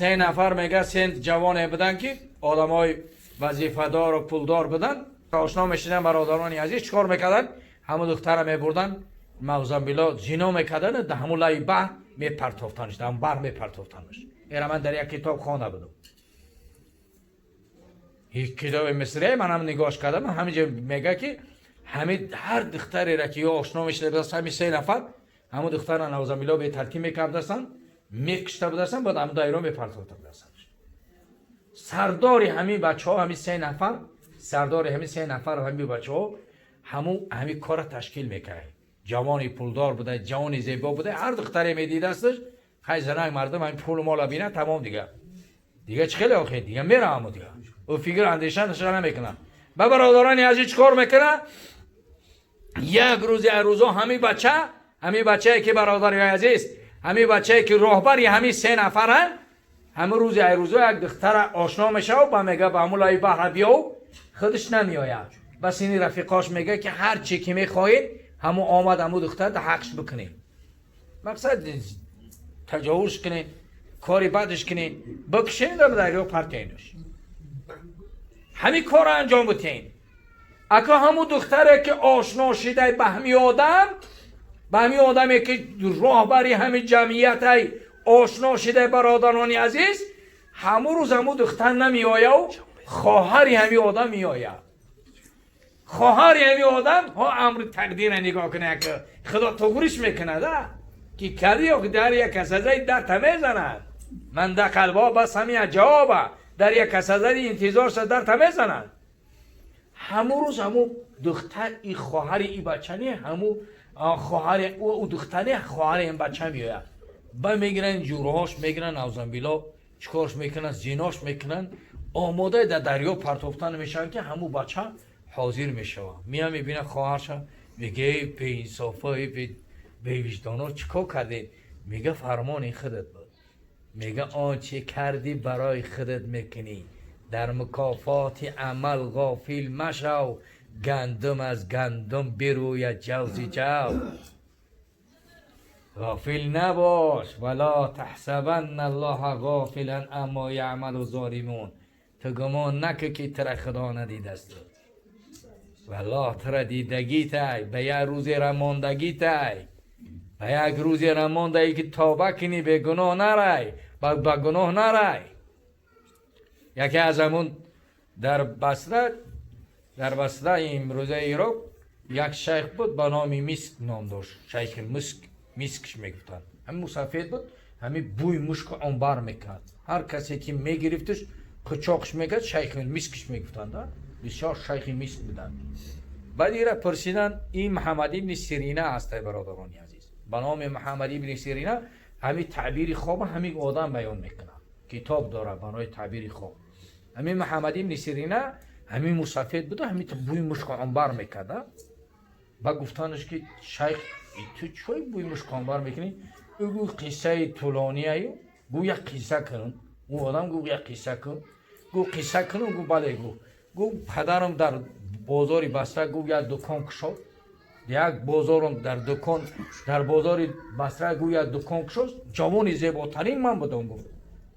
Се нафар, мега, се ҷавоне буданд, ки одамои вазифадору пулдор буданд. Ошно мешидан, бародарони азиз, чикор мекарданд? Ҳамун духтара мебурданд, наъузубилло, зино мекарданд, дар ҳамун лаи баҳр мепартофтанш, дар ҳамун баҳр мепартофтанш. Эра ман дар як китоб хонда будам, ҳеҷ китоби мисрия манам нигоҳш кардам. Ҳаминҷо мега, ки ҳами ҳар духтарера ки ё ошно мешида, ҳами се нафар ҳамун духтара, наъузубилло, бетартиб мекардастанд, мекушта будастанд, баъд ҳамун дайро мепартофта будастанд. Сардори ҳамин бачаҳо, ҳамин се нафар, сардори ҳамин се нафар, ҳамин бачаҳо ҳамун ҳамин кора ташкил мекард. Ҷавони пулдор буда, ҷавони зебо буда, ҳар духтаре медидасташ, хай, занак мардум ҳамин пулу мола бина, тамом, дига, дига чӣ хеле охе, дига мера ҳаму, дига ӯ фикр андеша наша намекунад. Ба бародарони азиз, чӣ кор мекунад? Як рӯзи аз рӯзо ҳамин бача, ҳамин бачае ки, бародари азиз, ҳамин бачае ки роҳбари ҳамин се нафаранд, ҳамин рӯзи ай рӯзо як духтара ошно мешавад, ба мега, ба ҳамун лаи баҳра биёв. Худаш намеояд, бас ини рафиқош мега, ки ҳар чӣ ки мехоҳед, ҳамун омад, ҳамун духтар да ҳақш бикунед, мақсад таҷовуз кунед, кори бадш кунед, бикушед, ба дарё партоенаш, ҳамин корро анҷом битен. Ака, ҳамун духтаре ки ошно шидай ба ҳамин одам, ба ҳамин одаме ки роҳбари ҳамин ҷамъиятай ошно шидай, бародарони азиз, ҳамун рӯз ҳамун духтар намеояв, хоҳари ҳамин одам меояд. Хоҳари ҳамин одам ҳо. Амри тақдира нигоҳ кунед, ки Худо туғриш мекунад, ки кади ё дар як касазаи дарта мезанад. Ман да қалбо бас ҳамин ҷавоба дар як касазаи интизор шад, дарта мезанад. Ҳамун рӯз ҳамун духтар и хоҳари и бача не, ҳамун хоҳари ӯ духтаре, хоҳари ин бача меояд. Ба мегиранд, ҷураҳош мегиранд, наъузубилло, чикорш мекунанд, зинош мекунанд, омода дар дарё партофтан мешаванд, ки ҳамун бача ҳозир мешавад. Мия мебинад хоҳарша, мега: «Эй беинсофо, эй бевиҷдоно, чӣ кор кардед?» Мега: «Фармони худат буд». Мега: «Он чӣ кардӣ, барои худат мекунӣ, дар мукофоти амал ғофил машав, гандум аз гандум бирӯяд, ҷав зи ҷав, ғофил набош. ولا تحسبن الله غافلا عما يعمل الظالمون». Ту гумон накун, ки тира Худо надидаст. Валлоҳ, тира дидагитай, ба як рӯзера мондагитай, ба як рӯзера мондаи, ки тоба кунӣ, бегуноҳ нарай, ба гуноҳ нарай. Яке аз ҳамун дар Басра, имрӯзаи Ироқ, як шайх буд, ба номи Миск ном дошт, шайхи Миск, мискш мегуфтанд. Ҳамин мусафед буд, ҳамин бӯи мушку анбар мекард. Ҳар касе ки мегирифтиш, қучоқш мекард, шайхи мискш мегуфтанд. Бисёр шайхи миск буданд. Баъд ира пурсиданд. Ин Муҳаммад ибни Сирина ҳастай, бародарони азиз, ба номи Муҳаммад ибни Сирина. Ҳамин таъбири хоба ҳамин одам баён мекунад, китоб дорад барои таъбири хоб. Ҳамин Муҳаммад ибни Сирина ҳамин мусафед буда, ҳамин бӯи мушку анбар мекарда. Ба гуфтанаш, ки шайх, ту чой бӯи мушку анбар мекунӣ? Ӯ гуфт: «Қиссаи тӯлонияю». Гӯ: «Як қисса кун». Ӯ одам гуфт: «Як қисса кун». Гуфт: «Қисса кунам?» Гуфт: «Бале». Гуфт: «Падарам дар бозори Басра, гуфт, як дукон кушод, як бозорам дар дукон дар бозори Басра, гуфт, як дукон кушод. Ҷавони зеботарин ман будам», гуфт,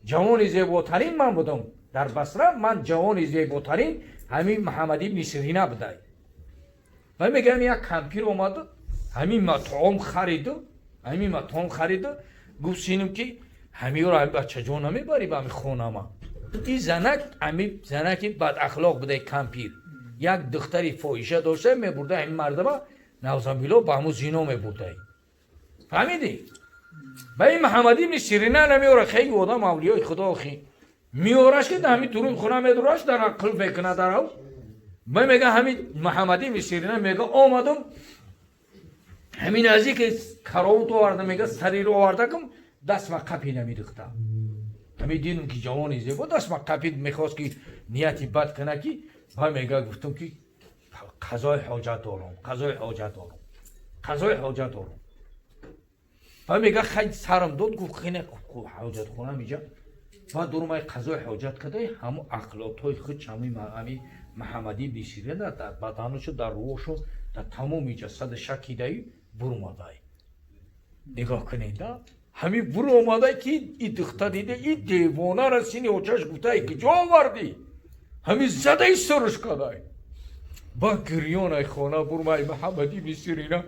«ҷавони зеботарин ман будам дар Басра, ман ҷавони зеботарин ҳамин Муҳаммад ибни Сирина будай». Ва мегӯям, як кампир омаду ҳамин матоом хариду, ҳамин матоом хариду, гуфт: «Синум, ки ҳамиёро, ҳами бачаҷон намебарӣ ба ҳами хонама?» И занак, ҳами занаки бадахлоқ будай. Кампир як духтари фоҳиша дошта, мебурда ҳамин мардама, наъузубилло, ба ҳамун зино мебурдай. Фаҳмидӣ? Ба ин Муҳаммад ибни Сирина намеора, хеле одам авлиёи Худо охи, меораш, ки ҳамин дуруни хона медураш, дар қулф мекунад дарав. Ба мега, ҳамин Муҳаммад ибни Сирина мега: «Омадум, ҳамин наздики каровут оварда», мега, «сариро овардакум, даст ма қапи намидухта. Ҳамин дидум, ки ҷавони зебо, даст ма қапид, мехост, ки нияти бад кунад, ки ба мега, гуфтум, ки қазои ҳоҷат дорам, қазои ҳоҷат дорам, қазои ҳоҷат дорам». Ба мега, хай, сарам дод, гуфт: «Хине ҳоҷатхонам иҷа». Ба дурумай қазои ҳоҷат карда, ҳамун ахлотҳои худ ҳами Муҳаммад ибни Сирина дар баданашу, дар рӯҳшу, дар тамоми ҷасада шакидаи бурумадай. Нигоҳ кунед, Ҳамин буромада, ки и духтар дида, и девонара сини очаш гуфтай, ки ҷо овардӣ, ҳамин задаи сарш кадай. Ба гирёнай хона бурмай. Муҳаммад ибни Сирина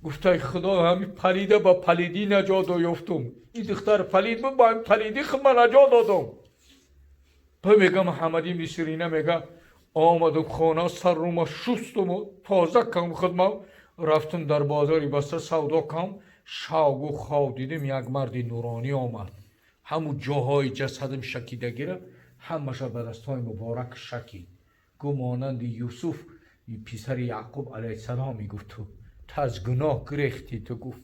гуфтай: «Худо, ҳами палида ба палидӣ наҷот ёфтум. Ин духтар палид буд, ба ҳами палидӣ худ наҷот додум». Ба мега, Муҳаммад ибни Сирина мега: «Омадум хона, саррума шустуму тоза кам худма, рафтум дар бозори Басра савдо кам. Шавгу хоб дидим, як марди нуронӣ омад, ҳамун ҷоҳои ҷасадам шакидагира ҳамаша ба дастҳои муборак шакид. Гу монанди Юсуф писари Яъқуб алайҳиссалом, мегуфт, ту аз гуноҳ гирехтӣ». Ту гуфт,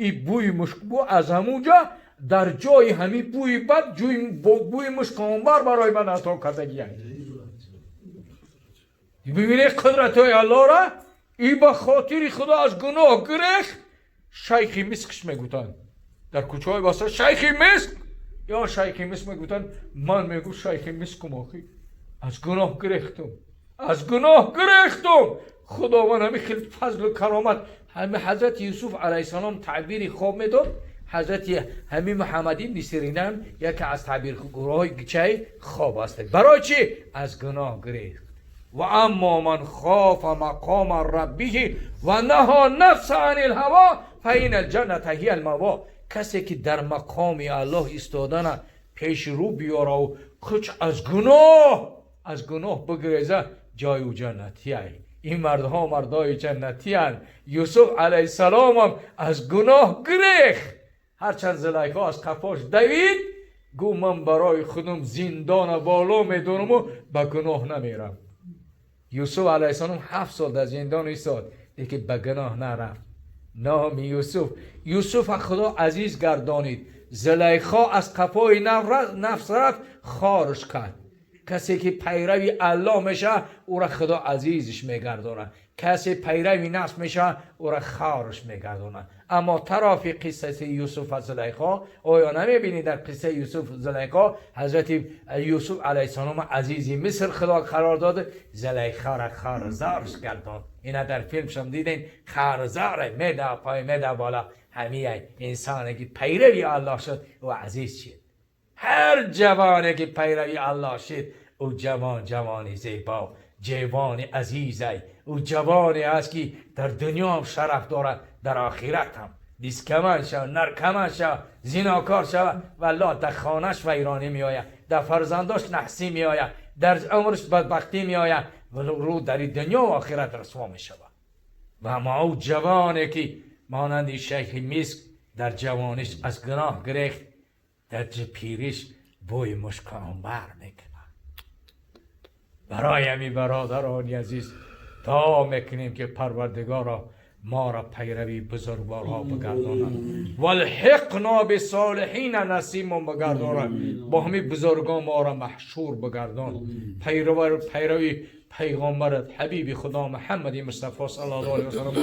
и бӯи мушкбӯ аз ҳамун ҷа дар ҷои ҳамин бӯи бад ҷӯи бӯи мушкомбар барои ман ато кардагия. Бибинед қудратҳои Аллоҳра. И ба хотири Худо аз гуноҳ гирехт. Шайхи Мискш мегуфтанд дар кӯчаҳои Басра, Шайхи Миск ё Шайхи Миск мегуфтанд. Ман мегӯ Шайхи Мискум, охи аз гуноҳ гирехтум, аз гуноҳ гирехтум. Худованд ҳами хел фазлу каромат. Ҳами ҳазрати Юсуф алайҳиссалом таъбири хоб медод, ҳазрати ҳами Муҳаммад ибни Сиринам яке аз таъбиргӯҳои чай хоб аст. Барои чӣ аз гуноҳ гирехт? وأما من خاف مقام ربه ونهى النفس عن الهوى فإن الجنة هي المأوى. Касе ки дар мақоми Аллоҳ истодана пеши рӯ биёраву хуч аз гуноҳ бигреза, ҷои ӯ ҷаннатияй. Ин мардҳо мардои ҷаннатиянд. Юсуф алайҳиссаломам аз гуноҳ гирехт. Ҳарчанд Зулайхо аз қафош давид, гу ман барои худум зиндона боло медонаму ба гуноҳ намерам. Юсуф алайҳиссалом 7 сол дар зиндон истод, лекин ба гуноҳ нарафт. Номи Юсуф, Юсуфа Худо азиз гардонид. Зулайхо аз қафои нафс рафт, хорш кард. Касе ки пайрави Аллоҳ мешавад, ӯра Худо азизш мегардонад. Касе пайрави нафс мешавад, ӯра хорш мегардонад. Аммо тарафи қиссаи Юсуф ва Зулайхо, оё намебинӣ, дар қиссаи Юсуф Зулайхо ҳазрати Юсуф алайҳиссалом азизи Миср Худо қарор дода, Зулайхора хорзорш гардонд. Ина дар филмшам дидем, хорзоре меда пой, меда бола. Ҳамияй инсоне ки пайрави Аллоҳ шуд, ӯ азиз шуд. Ҳар ҷавоне ки пайрави Аллоҳ шуд, ӯ ҷавон, ҷавони зебо, ҷавони азизай. Ӯ ҷавоне аст, ки дар дунё ҳам шараф дорад, дар охират ҳам. Дискаман шава, наркоман шава, зинокор шава, валлоҳ, дар хонаш вайронӣ меояд, дар фарзандош наҳсӣ меояд, дар умрш бадбахтӣ меояд, рӯ дар дунё ва охират расво мешавад. Ва аммо ӯ ҷавоне ки монанди Шайхи Миск дар ҷавониш аз гуноҳ гирехт, дар пириш бӯи мушку анбар мекунад. Барои ҳамин, бародарони азиз, дуо мекунем, ки Парвардигоро, моро пайрави бузургворҳо бигардонад, وألحقنا بالصالحين насибмон бигардонад, бо ҳамин бузургон моро маҳшур бигардон, пайрави пайғомбарат, ҳабиби Худо Муҳаммади Мустафо саллаллоҳу алайҳи васаллам,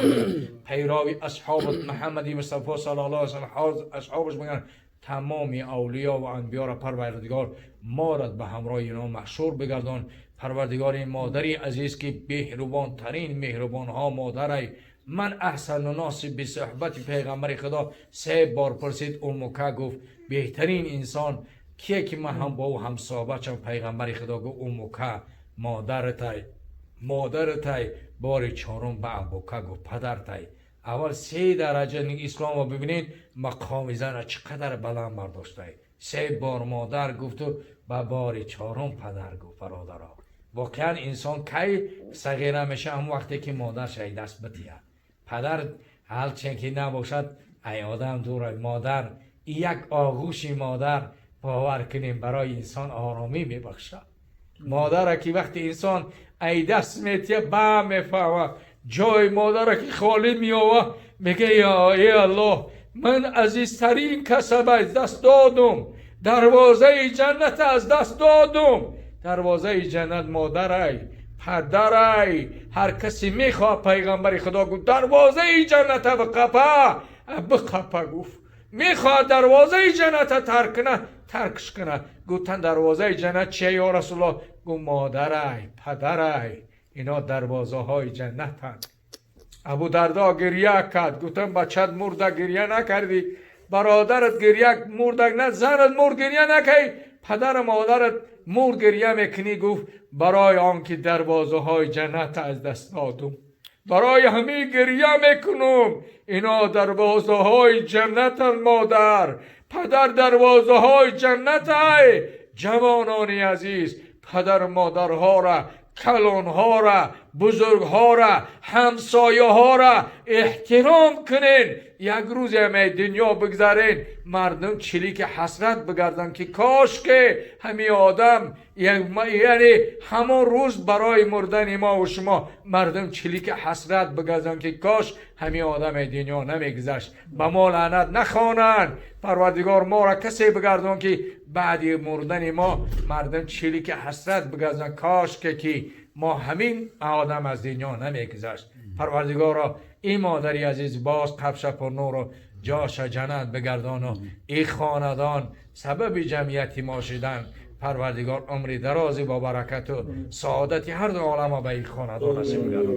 пайрави асҳобат Муҳаммади Мустафо саллаллоҳу алайҳи васаллам, асҳобаш мегӯянд, тамоми авлиё ва анбиёро, Парвардигор, морат ба ҳамроҳи ино маҳшур бигардон. Парвардигори, модари азиз, ки меҳрубонтарин меҳрубонҳо модарай. من أحسن الناس بصحبة پیغمبر خدا سه بار پرسید، أمك. گفت بهترین انسان کیه که من هم با او هم صحبت شم؟ پیغمبر خدا گفت أمك، مادرتای، مادرتای. بار چهارم به أبوك گفت، پدرتای. اول سه درجه اسلام رو ببینید، مقام زن چقدر بلند برداشته. سه بار مادر گفت و به بار چهارم پدر گفت. برادرها، واقعا انسان کی صغیره میشه؟ هم وقتی که مادرش ای دست بتیه. پدر هرچند که نباشد، ای آدم دور. مادر، یک آغوش مادر، باور کنیم، برای انسان آرامی میبخشد. مادر که وقتی انسان ای دست میتیه، با میفهمه. جای مادر که خالی میآوه، میگه یا ای الله، من عزیزترین کسب از دست دادم، دروازه جنت از دست دادم. دروازه جنت مادرای، پدرای. هر کسی میخواه، پیغمبر خدا گفت دروازه جنت بقپه بقپه. گفت میخواد دروازه جنت ترک کنه، ترکش کنه. گفتن دروازه جنت چیه یا رسول الله؟ گفت مادرای، پدرای، اینا دروازه های جنت هست. ابو دردا گریه کرد. گفتم بچت مرده، گریه نکردی؟ Бародарат гирья мурдаг на, занат мурд, гирья накай, падару модарат мурд, гирья мекунӣ. Гуфт: барои он ки дарвозаҳои ҷаннат аз даст додум, барои ҳамин гирья мекунум. Ино дарвозаҳои ҷаннатан, модар, падар дарвозаҳои ҷаннатай. Ҷавонони азиз, падару модарҳора, калонҳора, бузургҳора, ҳамсояҳора эҳтиром кунен. Як рӯзе ҳамаи дунё бигзарен, мардум чилики ҳасрат бигарданд, ки кош ки ҳамин одам, яъне ҳамон рӯз барои мурдани мо ва шумо мардум чилики ҳасрат бигарданд, ки кош ҳамин одами дунё намегузашт, ба мо лаънат нахонанд. Парвардигор, моро касе бигардон, ки баъди мурдани мо мардум чилики ҳасрат бигарданд, кош ки мо ҳамин одам аз дунё намегузашт. Парвардигоро, ин модари азиз боз қабрша пурнуру ҷоша ҷаннат бигардону ин хонадон сабаби ҷамъияти мо шудан. Парвардигор, умри дарози бо баракату саодати ҳар ду олама ба ин хонадон насиб бигардон.